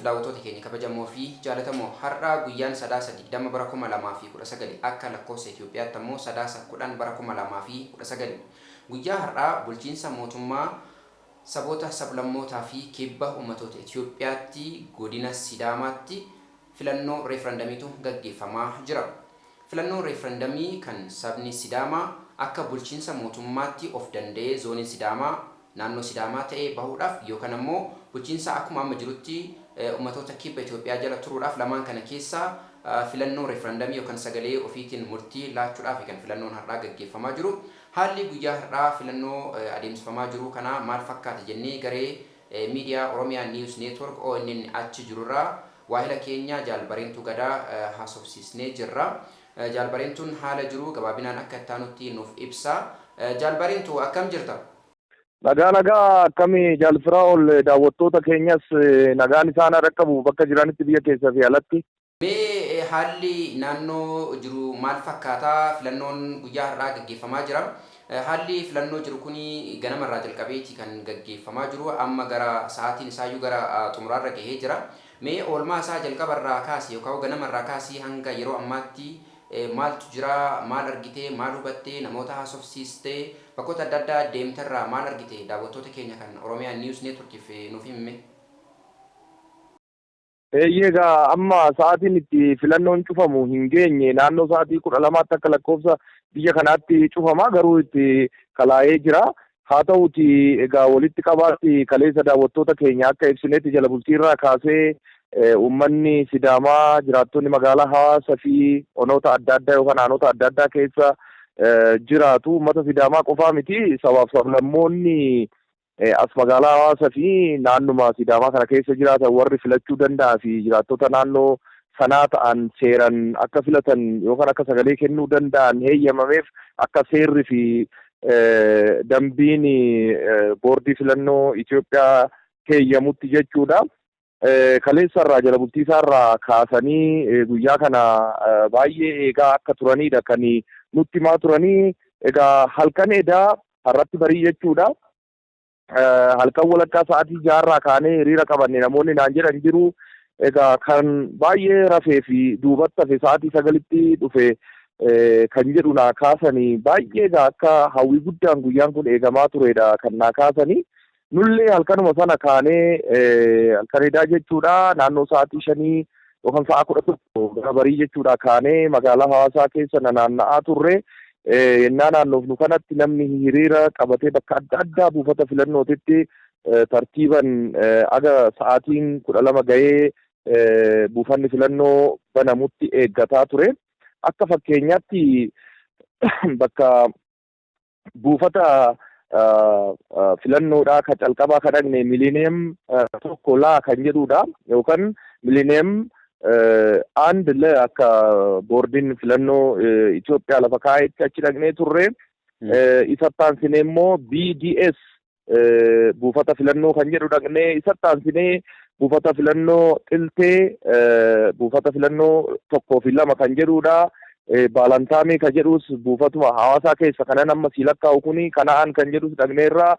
Daawwattoota keenya kabajamoo fi jaalatamoo, har'a guyyaan Sadaasa 20 bara 2019, akka lakkoofsa Itoophiyaatti ammoo Sadaasa 10 bara 2019. Guyyaa har'aa bulchiinsa mootummaa saboota, sablammootaa fi kibba ummatoota Itoophiyaatti, godina Sidaamaatti filannoo reefrandamiitu gaggeeffamaa jira. Filannoo reefrandamii kan sabni Sidaamaa akka bulchiinsa mootummaatti of danda'ee zooniin Sidaamaa naannoo Sidaamaa ta'ee bahuudhaaf yookaan ammoo bulchiinsa akkuma amma jirutti ummatoota kibba Itoophiyaa jala turuudhaaf, lamaan kana keessaa filannoo reefrandamii yookaan sagalee ofiitiin murtii laachuudhaaf kan filannoon har'aa gaggeeffamaa jiru. Haalli guyyaa har'aa filannoo adeemsifamaa jiru kana maal fakkaata jennee garee miidiyaa Oromiyaa News Network ONN achi jirurraa waahila keenya Jaal Bareentuu Gadaa haasofsiisnee jirra. Jaal Bareentuun haala jiru gabaabinaan akka ittaanutti nuuf ibsa. Jaal Bareentuu, akkam jirta? Nagaa nagaa, akkamii Jaal Firaa'ol? Daawwattoota keenyas nagaan isaan dhaqqabu bakka jiranitti, biyya keessa fi alatti. Mee haalli naannoo jiru maal fakkaataa? Filannoon guyyaa har'aa gaggeeffamaa jira. Haalli filannoo jiru kuni ganamarraa jalqabeeti kan gaggeeffamaa jiru. Amma gara sa'aatiin isaayyuu gara xumuraarra gahee jira. Mee oolmaa isaa jalqabarraa kaasi yookaan ganamarraa kaasii hanga yeroo ammaatti maaltu jira? Maal argite? Maal hubatte? Namoota haasofsiiste? Bakkoota adda addaa deemterraa maal argite? Daawwattoota keenya kan Oromiyaa News Networkiif nuuf himi. Eeyyee, egaa amma sa'aatiin itti filannoon cufamu hin geenye. Naannoo sa'aatii 12tti akka lakkoofsa biyya kanaatti cufama, garuu itti kalaa'ee jira. Haa ta'uti egaa walitti qabaatti kaleessa daawwattoota keenya akka ibsinetti, jala bultiirraa kaasee uummanni Sidaamaa, jiraattonni magaalaa Hawaasa fi onoota adda addaa yookaan aanota adda addaa keessa jiraatu, uummata Sidaamaa qofaa miti, sabaaf sablammoonni as magaalaa Hawaasa fi naannuma Sidaamaa kana keessa jiraatan, warri filachuu danda'a fi jiraattota naannoo sanaa ta'an, seeran akka filatan yookaan akka sagalee kennuu danda'an heeyyamameef, akka seerri fi dambiin boordii filannoo Itoophiyaa heeyyamutti jechuudha. Kaleessa irraa, jala bultii isaarraa kaasanii guyyaa kana baay'ee eegaa akka turanidha kan nutti himaa turanii. Egaa halkan edaa har'atti barii jechuudha. Halkan walakkaa sa'aatii 6rraa kaanee hiriira qabanne namoonni naan jedhan jiru. Egaa kan baay'ee rafee fi duubatti hafe sa'aatii 9tti dhufe kan jedhu naa kaasanii, baay'ee egaa akka hawwii guddaan guyyaan kun eegamaa turedha kan naa kaasanii. Nullee halkanuma sana kaanee, halkan edaa jechuudha, naannoo sa'aatii 5 yookaan sa'a 11 gara barii jechuudha kaanee magaalaa Hawaasaa keessa naanna'aa turre. Yennaa naannoofnu kanatti namni hiriira qabatee bakka adda addaa buufata filannootitti tartiiban aga sa'aatiin 12 gahee buufanni filannoo banamutti eeggataa ture. Akka fakkeenyaatti bakka buufata filannoodhaa kan calqabaa kan dhaqne Millennium tokko laa kan jedhudha, yookaan Millennium and le akka boordiin filannoo Itoophiyaa lafa kaa'etti achi dhaqnee turre. Isatti aansinee immoo BDS buufata filannoo kan jedhu dhaqnee, isatti aansinee buufata filannoo Xiltee, buufata filannoo tokkoo fi lama kan jedhudha. Baalantaamee kan jedhus buufatuma Hawaasaa keessa kanan amma sii lakkaa'u kuni, Kana'aan kan jedhus dhaqneerra.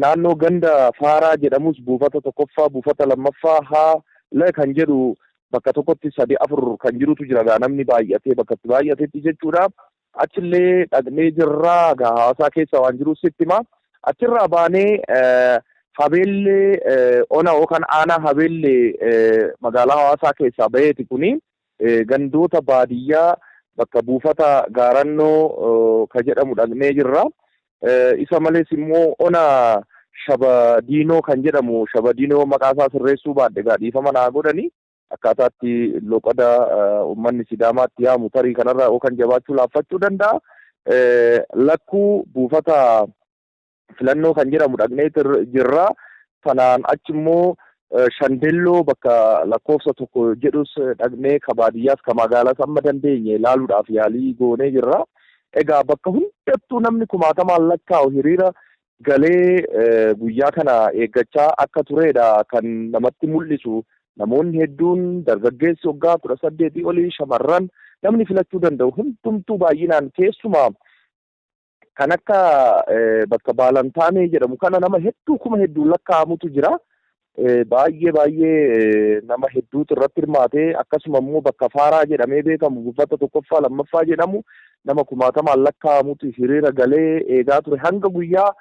Naannoo ganda Faaraa jedhamus buufata tokkoffaa, buufata lammaffaa haa kan jedhu bakka tokkotti sadi afur kan jirutu jira gaa, namni baay'atee bakka itti baay'atetti jechuudha. Achillee dhaqnee jirraa gaa, Hawaasaa keessa waan jiru sitti hima. Achirraa baanee Habeellee ona yookaan aanaa Habeellee magaalaa Hawaasaa keessaa baheeti kuni, gandoota baadiyyaa bakka buufata Gaarannoo ka jedhamu dhaqnee jirra. Isa malees immoo ona Shabadiinoo kan jedhamu, Shabadiinoo maqaa isaa sirreessuu baadhe gaa dhiifama naa godhani. Akkaataatti loqoda uummanni Sidaamaatti yaamu tarii kanarraa yookaan jabaachuu laaffachuu danda'a. Lakkuu buufata filannoo kan jedhamu dhaqnee jirra. Sanaan achi immoo Shandelloo bakka lakkoofsa 1 jedhus dhaqnee, ka baadiyyaas ka magaalaas amma dandeenye ilaaluudhaaf yaalii goonee jirra. Egaa bakka hundattuu namni kumaatamaan lakkaa'u hiriira galee guyyaa kana eeggachaa akka turedha kan namatti mul'isu. Namoonni hedduun, dargaggeessi waggaa 18 olii, shamarran, namni filachuu danda'u hundumtuu baay'inaan, keessumaa kan akka bakka Baalantaamee jedhamu kana nama hedduu, kuma hedduun lakkaa'amutu jira. Baay'ee baay'ee nama hedduutu irratti hirmaatee, akkasuma immoo bakka Faaraa jedhamee beekamu buufata tokkoffaa lammaffaa jedhamu nama kumaatamaan lakkaa'amutu hiriira galee eegaa ture. Hanga guyyaa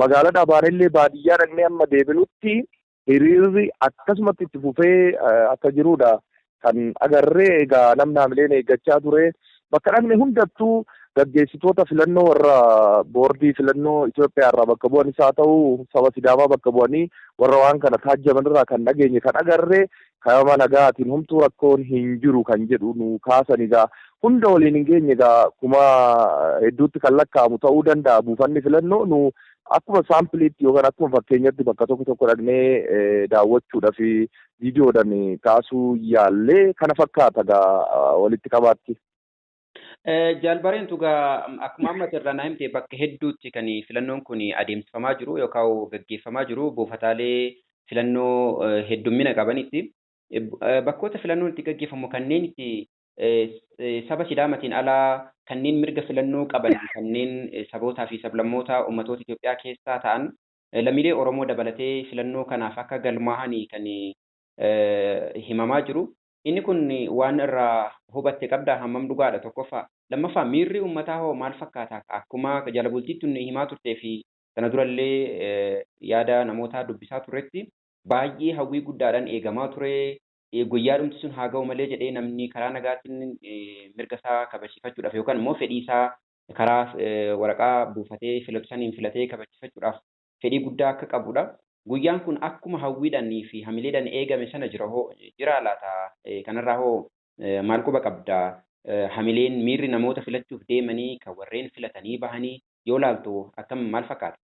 magaalaa Dhaabaanillee baadiyyaa dhaqnee amma deebinutti hiriirri akkasumatti itti fufee akka jirudha kan agarree. Egaa namni hamileen eeggachaa ture. Bakka dhaqne hundattuu gaggeessitoota filannoo warra boordii filannoo Itoophiyaa irraa bakka bu'anis haa ta'u, saba Sidaamaa bakka bu'anii warra waan kana taajjaban irraa kan dhageenye, kan agarree, karaa nagaatiin homtuu rakkoon hin jiru kan jedhu nu kaasan. Egaa hunda waliin hin geenye, egaa kuma hedduutti kan lakkaa'amu ta'uu danda'a buufanni filannoo. Nu akkuma saampiliitti yookaan akkuma fakkeenyatti bakka tokko tokko dhaqnee daawwachuudhaaf viidiyoodhaan kaasuu yaallee, kana fakkaata egaa walitti qabaatti. Jaalbareentu, egaa akkuma amma irraa naa himte, bakka hedduutti kan filannoon kun adeemsifamaa jiru yookaan gaggeeffamaa jiru buufataalee filannoo heddummina qabanitti. Bakkoota filannoon itti gaggeeffamu kanneen itti saba Sidaamatiin alaa kanneen mirga filannoo qaban, kanneen sabootaa fi sablammoota uummatoota Itoophiyaa keessaa ta'an, lammiilee Oromoo dabalatee filannoo kanaaf akka galmaa'anii kan himamaa jiru. Inni kun waan irraa hubatte qabdaa? Hammam dhugaadha tokkoffaa? Lammaffaa, miirri uummataa hoo maal fakkaata? Akkuma jala bultiitti nu himaa turtee fi sana durallee yaada namootaa dubbisaa turretti, baay'ee hawwii guddaadhaan eegamaa ture. Guyyaa dhumti sun haa ga'u malee jedhee namni karaa nagaatiin mirga isaa kabachiifachuudhaaf yookaan immoo fedhii isaa karaa waraqaa buufatee filatu saniin filatee kabachiifachuudhaaf fedhii guddaa akka qabudha. Guyyaan kun akkuma hawwiidhaan fi hamileedhaan eegame sana jira hoo jira laata? Kanarraa hoo maal quba qabda? Hamileen, miirri namoota filachuuf deemanii, kan warreen filatanii bahanii yoo laaltu akkam, maal fakkaata?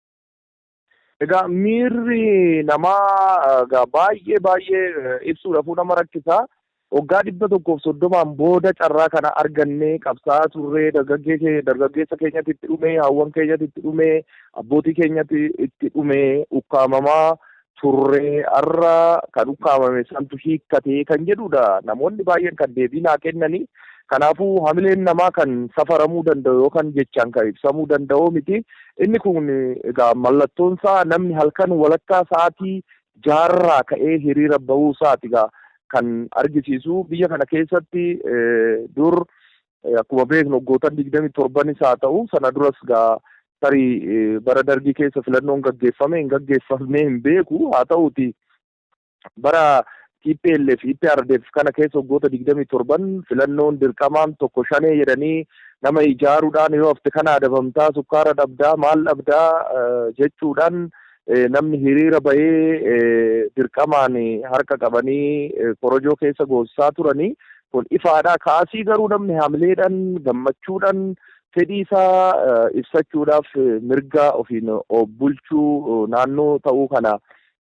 Egaa miirri namaa egaa baay'ee baay'ee ibsuudhaaf nama rakkisaa. Waggaa 130n booda carraa kana argannee qabsaa'aa turree, dargaggeessa keenyatti itti dhumee, hawwan keenyatti itti dhumee, abbootii keenyatti itti dhumee, ukkaamamaa turree, har'a kan ukkaamame santu hiikkatee kan jedhudha. Namoonni baay'een kan deebii naa kennanii. Kanaafuu hamileen namaa kan safaramuu danda'u yookaan jechaan kan ibsamuu danda'u miti. Inni kun egaa mallattoon isaa namni halkan walakkaa sa'aatii 6rraa ka'ee hiriira bahuu isaati egaa kan argisiisu. Biyya kana keessatti dur akkuma beeknu waggoottan 27nis haa ta'u, sana duras egaa tarii bara Dargii keessa filannoon gaggeeffame hin gaggeeffamne hin beeku, haa ta'uuti bara TPLF EPRDF kana keessa waggoota 27 filannoon dirqamaan tokko shanee jedhanii nama ijaaruudhaan, yoo hafte kana adabamtaa, sukkaara dhabdaa, maal dhabdaa jechuudhaan namni hiriira bahee dirqamaan harka qabanii korojoo keessa goosisaa turanii kun ifaadha. Kaasii garuu namni hamileedhaan, gammachuudhaan, fedhii isaa ibsachuudhaaf, mirga ofiin of bulchuu naannoo ta'uu kana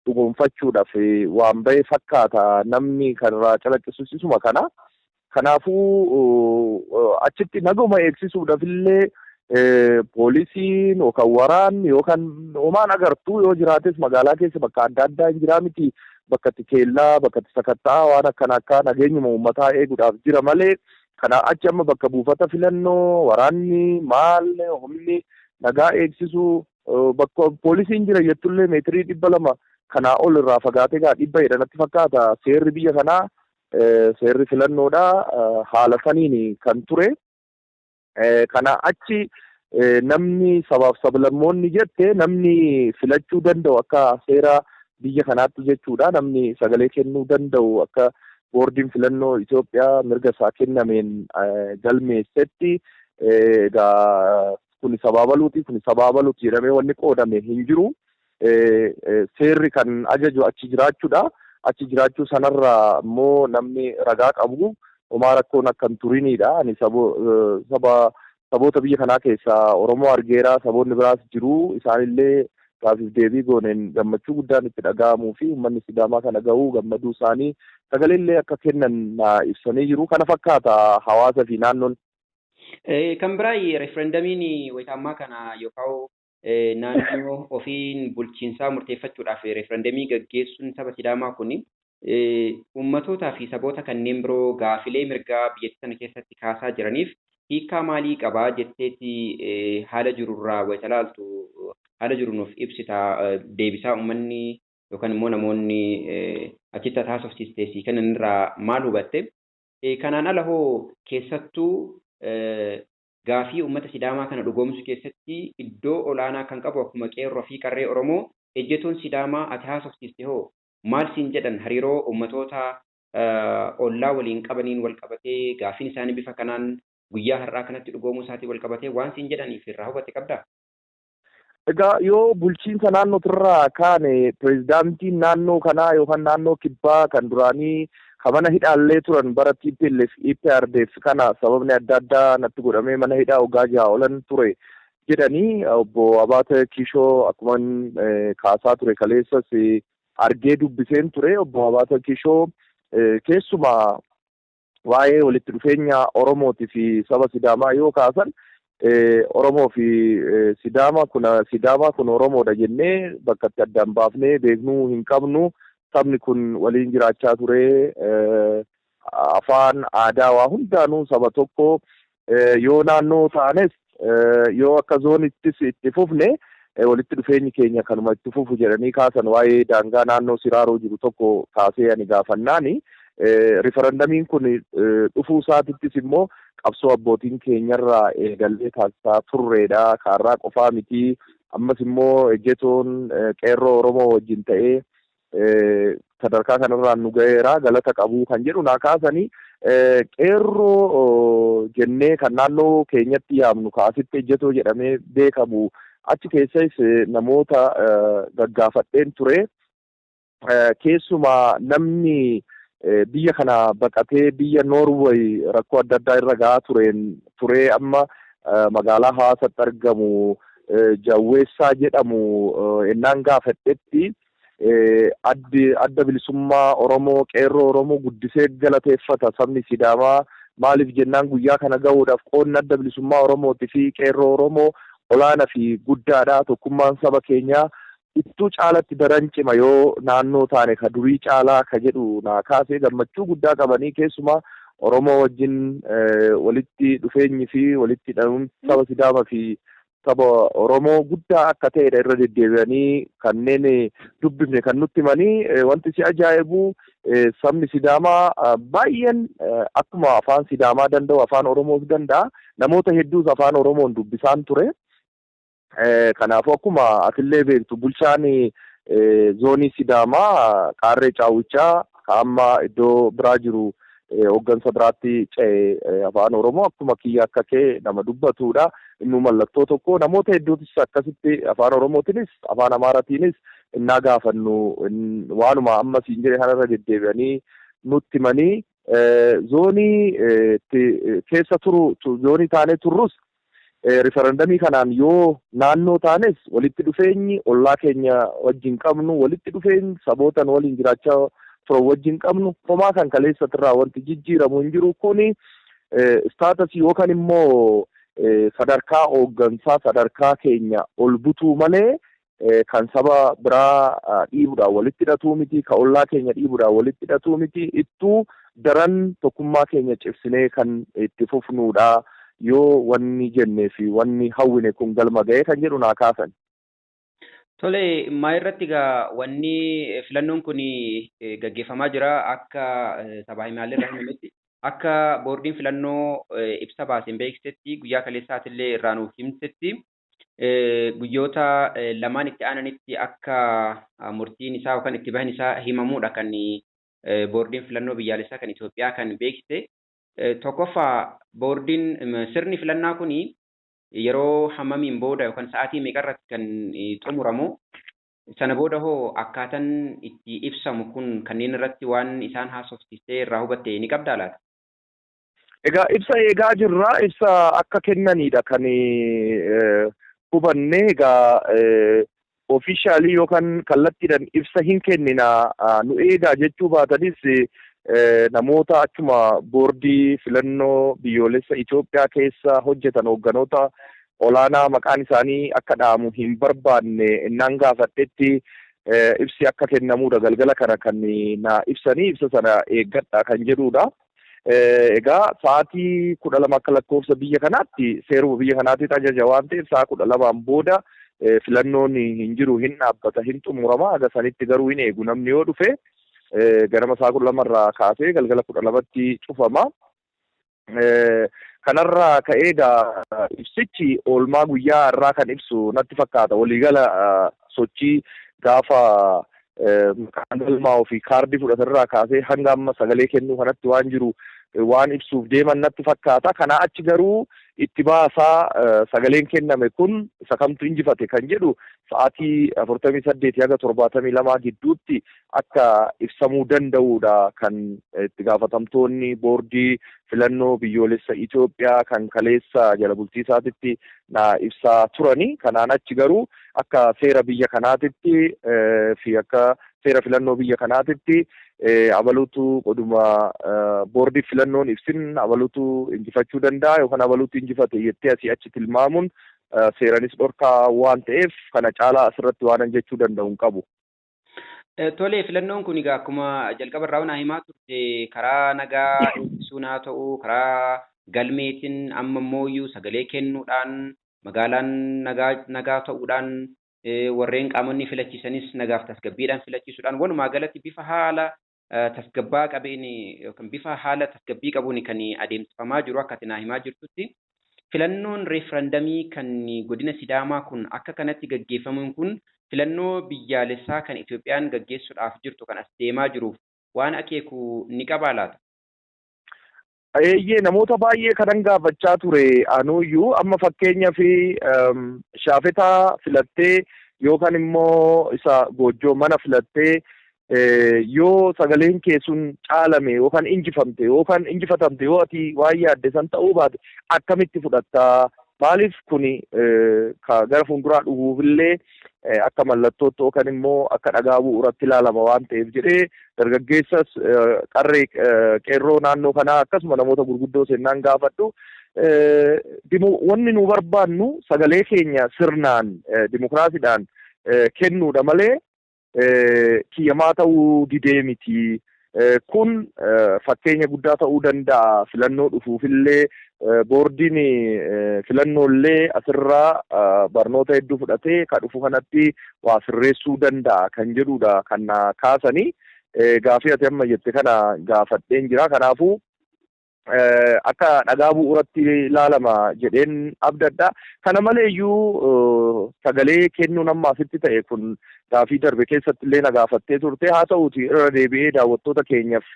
dhugoonfachuudhaaf waan bahe fakkaata, namni kanarraa calaqqisus isuma kana. Kanaafuu achitti naguma eegsisuudhaaf illee poolisiin yookaan waraanni yookaan homaan agartuu yoo jiraates magaalaa keessa bakka adda addaa hin jiraa miti, bakka itti keellaa, bakka itti sakatta'aa, waan akkana akka nageenyuma uummataa eeguudhaaf jira malee, kana achi amma bakka buufata filannoo waraanni maal humni nagaa eegsisu, bakka poolisiin jira jettullee meetirii 200 kanaa ol irraa fagaatee gaa 100 jedhanatti fakkaata. Seerri biyya kanaa, seerri filannoodha, haala saniin kan ture. Kana achi namni sabaaf sablammoonni jette, namni filachuu danda'u akka seera biyya kanaatti jechuudha, namni sagalee kennuu danda'u akka boordiin filannoo Itoophiyaa mirga isaa kennameen galmeessetti, egaa kun sabaabaluuti, kun sabaabaluuti jedhamee wanni qoodame hin jiru. Seerri kan ajaju achi jiraachuudha. Achi jiraachuu sanarraa immoo namni ragaa qabu homaa rakkoon akka hin turinidha. Ani saba saboota biyya kanaa keessaa Oromoo argeera, saboonni biraas jiru. Isaanillee gaafiif deebii gooneen gammachuu guddaan itti dhaga'amuu fi uummanni Sidaamaa kana ga'uu gammaduu isaanii sagaleellee akka kennan ibsanii jiru. Kana fakkaata hawaasa fi naannoon. Kan biraa, referendamiin wayita ammaa kana yookaan naannoo ofiin bulchiinsaa murteeffachuudhaaf referendamii gaggeessuun saba Sidaamaa kun uummatootaa fi saboota kanneen biroo gaafilee mirgaa biyyattii sana keessatti kaasaa jiraniif hiikaa maalii qabaa jetteeti haala jirurraa wayita laaltu, haala jiru nuuf ibsita, deebisaa uummanni yookaan immoo namoonni achitti haasofsiiste sii kennan irraa maal hubatte? Kanaan ala hoo keessattuu gaafii uummata Sidaamaa kana dhugoomsuu keessatti iddoo olaanaa kan qabu akkuma qeerroo fi qarree Oromoo ejjetoon Sidaamaa ati haasofsiiste hoo maal siin jedhan hariiroo uummatoota ollaa waliin qabaniin wal qabatee gaafiin isaanii bifa kanaan guyyaa har'aa kanatti dhugoomuu isaatii wal qabatee waan siin jedhaniif irraa hubatte qabdaa? Egaa yoo bulchiinsa naannootirraa kaane pireezidaantiin naannoo kanaa yookaan naannoo kibbaa kan duraanii kan mana hidhaallee turan bara TPLF EPRDF kana sababni adda addaa natti godhamee mana hidhaa waggaa 6 olan ture jedhanii obbo Abaate Kiishoo akkuma kaasaa ture kaleessas argee dubbiseen ture. Obbo Abaate Kiishoo keessumaa waa'ee walitti dhufeenya Oromootii fi saba Sidaamaa yoo kaasan Oromoo fi Sidaama kun Oromoodha jennee bakka itti addaan baafnee beeknuu hin qabnu. Sabni kun waliin jiraachaa ture, afaan aadaa waa hundaanuu saba tokko yoo naannoo taanes yoo akka zoonittis itti fufne walitti dhufeenyi keenya kanuma itti fufu jedhanii kaasan. Waa'ee daangaa naannoo Siraaroo jiru tokko kaasee ani gaafannaani rifarandamiin kun dhufuu isaatittis immoo qabsoo abbootiin keenyarraa eegallee taasisaa turreedha. Kaarraa qofaa miti, ammas immoo ejjetoon qeerroo Oromoo wajjin ta'ee sadarkaa kanarraan nu ga'eera galata qabuu kan jedhu naa kaasanii. Qeerroo jennee kan naannoo keenyatti yaamnu kaasitti ejjetoo jedhamee beekamu achi keessas namoota gaggaafadheen ture. Keessumaa namni biyya kana baqatee biyya Noorweey rakkoo adda addaa irra gahaa turee amma magaalaa Hawaasaatti argamu Jawweessaa jedhamu ennaan gaafadhetti adda bilisummaa Oromoo qeerroo Oromoo guddisee galateeffata sabni Sidaamaa. Maaliif jennaan guyyaa kana gahuudhaaf qoonni adda bilisummaa Oromootii fi qeerroo Oromoo olaanaa fi guddaadha. Tokkummaan saba keenyaa ittuu caalatti daran cima yoo naannoo taane ka durii caalaa ka jedhu naa kaasee gammachuu guddaa qabanii keessumaa Oromoo wajjin walitti dhufeenyi fi walitti hidhamuun saba Sidaamaa fi saba Oromoo guddaa akka ta'edha irra deddeebi'anii kanneen dubbifne kan nutti himanii. Wanti si ajaa'ibu sabni Sidaamaa baay'een akkuma afaan Sidaamaa danda'u afaan Oromoos danda'a. Namoota hedduus afaan Oromoon dubbisaan ture. Kanaafuu akkuma atillee beektu bulchaan zoonii Sidaamaa Qaarree Caawwichaa amma iddoo biraa jiru hooggansa biraatti ce'e afaan Oromoo akkuma kiyya akka kee nama dubbatudha. Inni mallattoo tokko namoota hedduutis akkasitti afaan Oromootiinis afaan Amaaratiinis innaa gaafannu waanuma amma siin jedhe kanarra deddeebi'anii nutti himanii. Zoonii keessa turu zoonii taanee turrus rifarandamii kanaan yoo naannoo taanes walitti dhufeenyi ollaa keenya wajjin qabnu walitti dhufeenyi sabootan waliin jiraachaa turan wajjin qabnu homaa kan kaleessatirraa wanti jijjiiramu hin jiru. Kuni istaatasii yookaan immoo sadarkaa hooggansaa sadarkaa keenya ol butuu malee kan saba biraa dhiibuudhaan walitti hidhatuu miti, kan ollaa keenya dhiibuudhaan walitti hidhatuu miti. Ittuu daran tokkummaa keenya cimsinee kan itti fufnuudha yoo wanni jennee fi wanni hawwine kun galma ga'ee kan jedhu naa kaasan. Tole, maa irratti egaa wanni filannoon kun gaggeeffamaa jira akka sabaa himaalee irraa himametti akka boordiin filannoo ibsa baaseen beeksisetti guyyaa kaleessaatillee irraa nuuf himtetti guyyoota lamaan itti aananitti akka murtiin isaa yookaan itti bahin isaa himamuudha kan boordiin filannoo biyyaalessaa kan Itoophiyaa kan beeksise. Tokkoffaa boordiin sirni filannaa kun yeroo hammamiin booda yookaan sa'aatii meeqarratti kan xumuramu, sana booda hoo akkaataan itti ibsamu kun kanneen irratti waan isaan haasofsiistee irraa hubatte ni qabdaa laata? Egaa ibsa eegaa jirra. Ibsa akka kennanidha kan hubanne. Egaa ofiishaalii yookaan kallattiidhaan ibsa hin kennina nu eegaa jechuu baatanis namoota achuma boordii filannoo biyyoolessa Itoophiyaa keessa hojjetan hoogganoota olaanaa maqaan isaanii akka dhaamu hin barbaanne innaan gaafadhetti ibsi akka kennamuudha galgala kana kan na ibsanii ibsa sana eeggadha kan jedhudha. Egaa sa'aatii 12 akka lakkoofsa biyya kanaatti seeruma biyya kanaatti ajaja waan ta'eef sa'a 12 booda filannoon hin jiru, hin dhaabbata, hin xumurama. Haga sanitti garuu hin eegu namni yoo dhufe ganama sa'a 12 irraa kaasee galgala 12tti cufama. Kanarraa ka'ee egaa ibsichi oolmaa guyyaa irraa kan ibsu natti fakkaata. Waliigala sochii gaafa maqaan galmaa ofii kaardii fudhatarraa kaasee hanga amma sagalee kennuu kanatti waan jiru waan ibsuuf deeman natti fakkaata. Kanaa achi garuu itti baasaa sagaleen kenname kun isa kamtu injifate kan jedhu sa'aatii 48 haga 72 gidduutti akka ibsamuu danda'udha kan itti gaafatamtoonni boordii filannoo biyyoolessa Itoophiyaa kan kaleessa jala bultii isaatitti na ibsaa turani. Kanaan achi garuu akka seera biyya kanaatitti fi akka seera filannoo biyya kanaatitti abaluutu qoduma boordii filannoon ibsin abaluutu injifachuu danda'a yookaan abaluutu injifate jettee asii achi tilmaamuun seeranis dhorkaa waan ta'eef kana caalaa asirratti waan jechuu danda'u hin qabu. Tole, filannoon kun egaa akkuma jalqaba irraa naa himaa turte karaa nagaa eegsisuun haa ta'u, karaa galmeetiin, amma immoo sagalee kennuudhaan magaalaan nagaa ta'uudhaan, warreen qaamonni filachiisanis nagaaf tasgabbiidhaan filachiisuudhaan, walumaa galatti bifa haala tasgabbaa qabeen yookaan bifa haala tasgabbii qabuun kan adeemsifamaa jiru akka ati naa himaa jirtutti. Filannoon reefrandamii kan godina Sidaamaa kun akka kanatti gaggeeffamuun kun filannoo biyyaalessaa kan Itoophiyaan gaggeessuudhaaf jirtu kan as deemaa jiruuf waan akeeku ni qabaa laata? Eeyyee, namoota baay'ee kanan gaafachaa ture anuyyuu. Amma fakkeenyaa fi shaafetaa filattee yookaan immoo isa goojjoo mana filattee yoo sagaleen kee sun caalame yookaan injifamte yookaan injifatamte, yoo ati waan yaadde san ta'uu baate akkamitti fudhattaa? Maaliif kuni gara fuulduraa dhufuufillee akka mallattootti yookaan immoo akka dhagaa bu'uuratti ilaalama waan ta'eef jedhee dargaggeessas, qarree qeerroo naannoo kanaa, akkasuma namoota gurguddoo sennaan gaafadhu, wanni nu barbaannu sagalee keenya sirnaan dimokiraasiidhaan kennuudha malee kiyyamaa ta'uu didee miti. Kun fakkeenya guddaa ta'uu danda'a filannoo dhufuufillee, boordiin filannoollee asirraa barnoota hedduu fudhatee ka dhufu kanatti waa sirreessuu danda'a kan jedhudha kan na kaasanii. Gaafii ati amma jette kana gaafadheen jira. Kanaafuu akka dhagaa bu'uuratti ilaalama jedheen abdadha. Kana maleeyyuu sagalee kennuun amma asitti ta'e kun gaafii darbe keessatti illee na gaafattee turte. Haa ta'uuti irra deebi'ee daawwattoota keenyaaf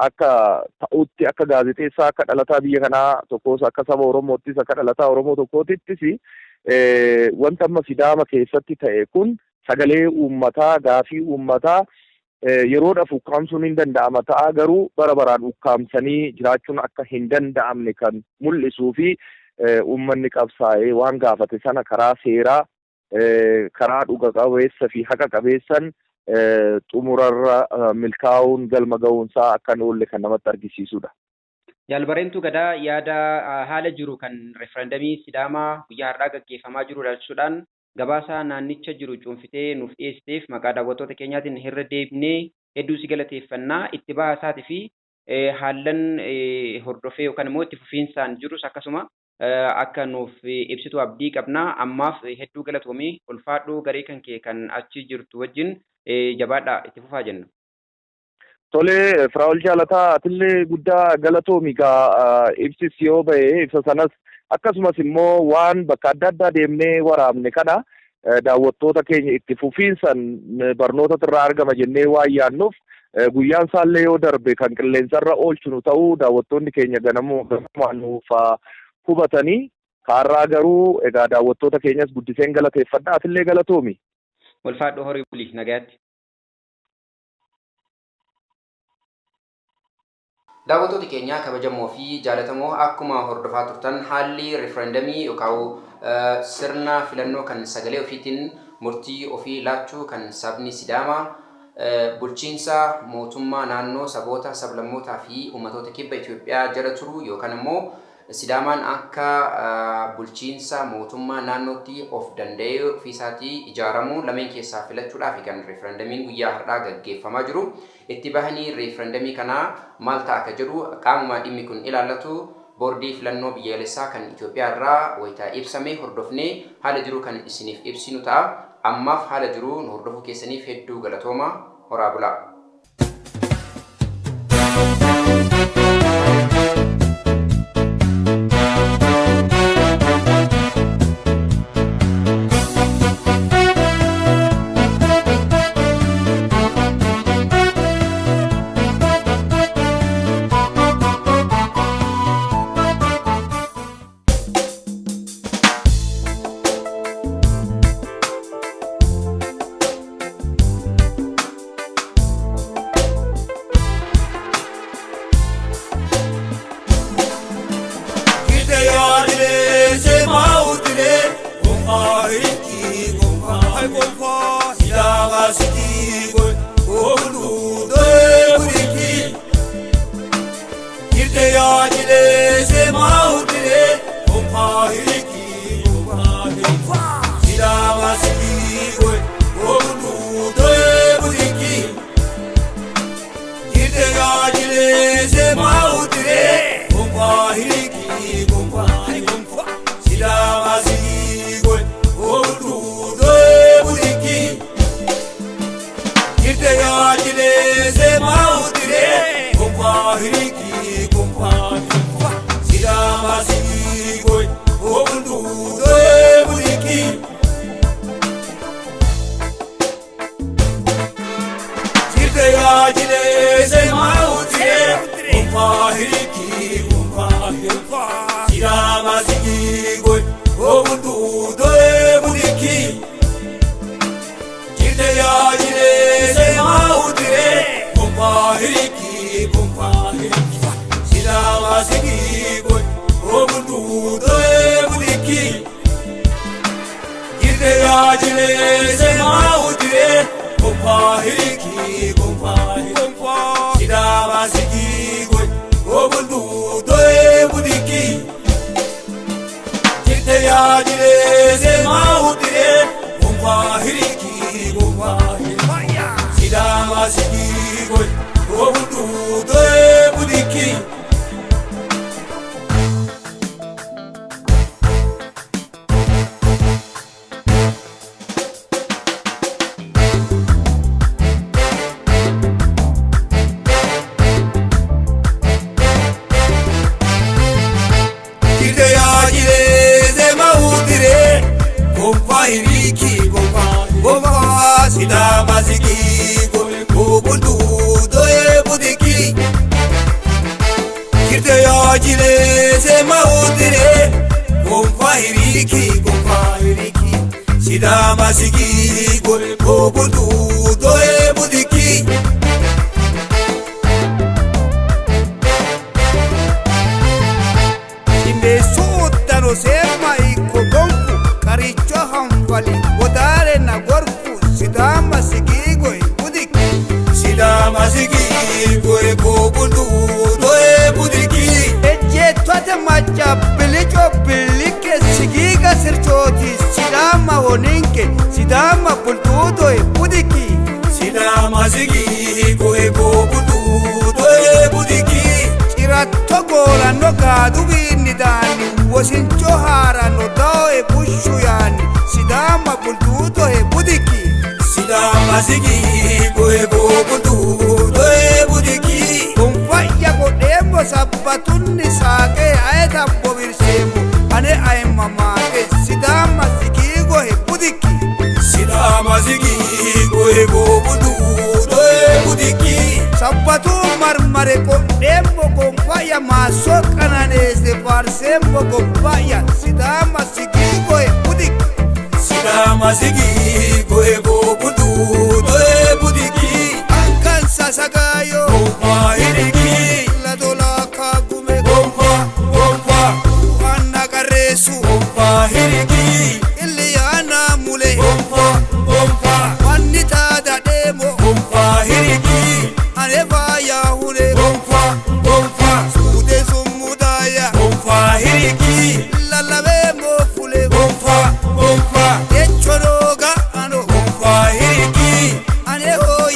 akka ta'utti, akka gaazexeessaa, akka dhalataa biyya kanaa tokkos, akka saba Oromoottis, akka dhalataa Oromoo tokkootittis, wanta amma Sidaama keessatti ta'e kun sagalee uummataa, gaafii uummataa yeroodhaaf ukkaamsuun hin danda'ama ta'a, garuu bara baraan ukkaamsanii jiraachuun akka hin danda'amne kan mul'isuu fi uummanni qabsaa'ee waan gaafate sana karaa seeraa, karaa dhuga qabeessa fi haqa qabeessan xumurarra milkaa'uun galma ga'uunsaa akka hin oolle kan namatti argisiisudha. Jaalbareentuu Gadaa, yaada haala jiru kan referendamii Sidaamaa guyyaa har'aa gaggeeffamaa jiru ilaalchisuudhaan gabaasa naannicha jiru cuunfitee nuuf dhiyeessiteef maqaa daawwattoota keenyaatiin irra deebinee hedduu si galateeffannaa. Itti baha isaatii fi haallan hordofee yookaan immoo itti fufiinsaan jirus akkasuma akka nuuf ibsitu abdii qabna. Ammaaf hedduu galatoomii, ulfaadhu, garee kan kee kan achi jirtu wajjin jabaadhaa itti fufaa jenna. Tole, Firaa'ol Jaalataa, atillee guddaa galatoomi. Gaa ibsis yoo ba'e ibsa sanas, akkasumas immoo waan bakka adda addaa deemnee waraabne kana daawwattoota keenya itti fufiinsan barnoota irraa argama jennee waan yaadnuuf, guyyaan isaallee yoo darbe kan qilleensarra oolchinu ta'uu daawwattoonni keenya ganamumaan nuuf hubatanii. Kaarraa garuu egaa daawwattoota keenyas guddiseen galateeffadha, atillee galatoomi. Ulfaadhu, horii bulii, nagayaatti. Daawwattoota keenya kabajamoo fi jaallatamoo, akkuma hordofaa turtan haalli referendamii yookaan sirna filannoo kan sagalee ofiitiin murtii ofii laachuu kan sabni Sidaamaa bulchiinsa mootummaa naannoo saboota, sablammootaa fi uummatoota kibba Itoophiyaa jala turu yookaan immoo Sidaamaan akka bulchiinsa mootummaa naannootti of danda'ee ofiisaatii ijaaramu lameen keessaa filachuudhaaf kan referendamiin guyyaa har'aa gaggeeffamaa jiru. Itti bahanii referendamii kanaa maal ta'a akka jedhu qaamuma dhimmi kun ilaallatu Boordii filannoo biyyaalessaa kan Itoophiyaa irraa wayitaa ibsame hordofnee haala jiru kan isiniif ibsinu ta'a. Ammaaf haala jiru nu hordofuu keessaniif hedduu galatooma. Horaa bulaa.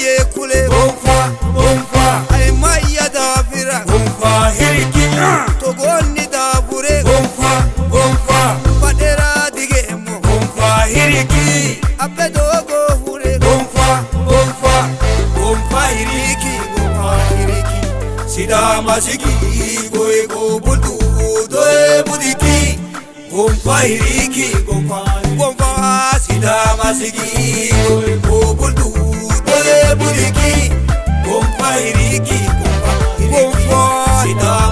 Gonfa, gonfa, gonfa, ay maya. Sigi goe go bultu doe budiki Gompa hiriki gompa gompa Sidama sigi goe go bultu doe budiki Gompa hiriki gompa gompa Sidama.